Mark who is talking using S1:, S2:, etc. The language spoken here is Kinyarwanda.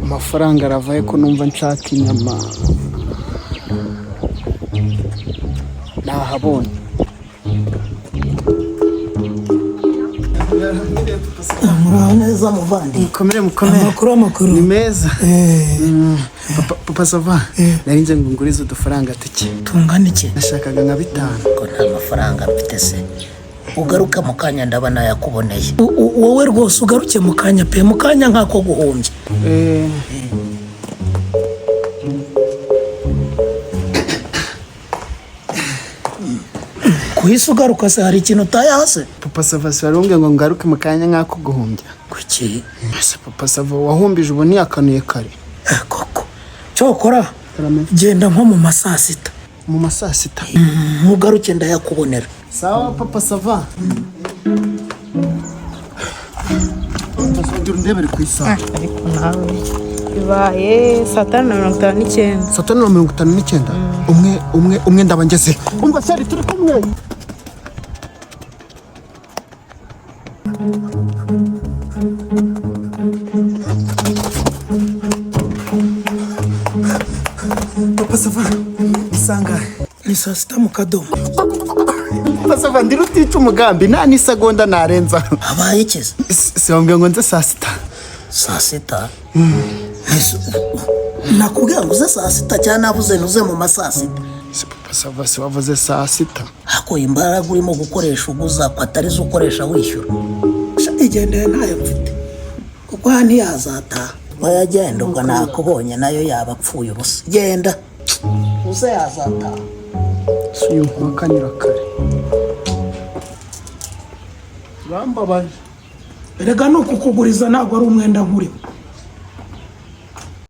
S1: Amafaranga aravaye ko numva nshaka inyama. Nahabonye.
S2: Muraho neza muvandi.
S1: Mukomere, mukomere.
S2: Amakuru, amakuru.
S1: Ni meza.
S2: Eh.
S1: Papa, papa sava, nari nje ngo ngurize udufaranga duke.
S2: Tungana iki?
S1: Nashakaga nka 5.
S2: Ko nta mafaranga mfite se? Ugaruka mu kanya ndaba nayakuboneye. Wowe rwose ugaruke mu kanya pe, mu kanya nk'ako guhumbya.
S1: Eh,
S2: Kuhise ugaruka se, hari ikintu utaye hasi?
S1: Papa sava, si wari umbwiye ngo ngaruke mu kanya nk'ako guhumbya?
S2: Kuki?
S1: Ese papa sava, wahumbije ubu ntiyakanuye kare?
S2: Eh, koko cyokora.
S1: Karame.
S2: Genda nko mu ma saa sita.
S1: Mu ma saa sita.
S2: Ntugaruke ndayakubonera.
S1: Sawa papa sava. Ongera undebere ku isaha.
S3: Ariko nawe bibaye 5:59.
S1: 5:59, umwe umwe umwe, ndaba ngeze. Umva seri, turi kumwe. Papa sava, isanga.
S2: Ni saa sita mu kadomo.
S1: Papa sava, ndi rutica umugambi, nta n'isegonda narenza.
S2: Habaye ikiza?
S1: Siwambwiye ngo nze saa sita?
S2: Saa sita? Ese, nakubwira ngo uze saa sita cyangwa nabuze ntuze mu ma saa sita?
S1: Si papa sava, si wavuze saa sita?
S2: Hako imbaraga urimo gukoresha uguza ko atari zo ukoresha wishyura. Sha, igendeye, ntayo mfite kuko aha ntiyazataha. Wayagenda ubwo nakubonye nayo yaba apfuye ubusa. Genda uze yazataha.
S1: Si uyu mpakanira kare, bambabaje.
S4: Erega ni ukukuguriza, ntabwo ari umwenda nkurimo.